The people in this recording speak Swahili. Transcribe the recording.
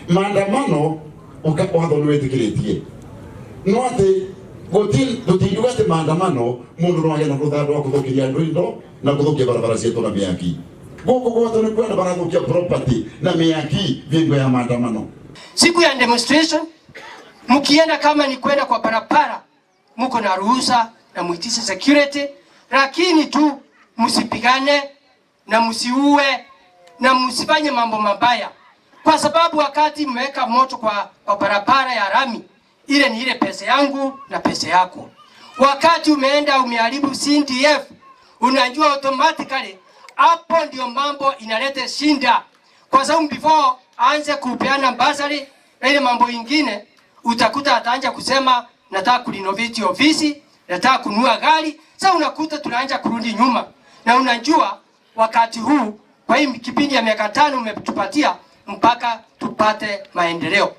Maandamano watho nĩ wĩtĩkĩrĩtie, no atĩ tũtingiuga atĩ maandamano mũndũ no agĩe na rũtha rwa kũthũkĩria andũ indo na kũthũkia barabara ciitũ na mĩaki. Gũkũ gwatũ nĩ kwenda barathũkia property na mĩaki vingo ya maandamano. Siku ya demonstration mkienda kama ni kwenda kwa barabara, muko na ruhusa na muitishe security, lakini tu msipigane na msiue na msifanye mambo mabaya, kwa sababu wakati mmeweka moto kwa barabara ya rami ile, ni ile pesa yangu na pesa yako. Wakati umeenda umeharibu CDF, unajua automatically hapo ndio mambo inaleta shinda, kwa sababu before aanze kupeana basari na ile mambo ingine, utakuta ataanza kusema nataka kurenovate ofisi, nataka kununua gari. Sasa unakuta tunaanza kurudi nyuma, na unajua wakati huu, kwa hii kipindi ya miaka 5 umetupatia mpaka tupate maendeleo.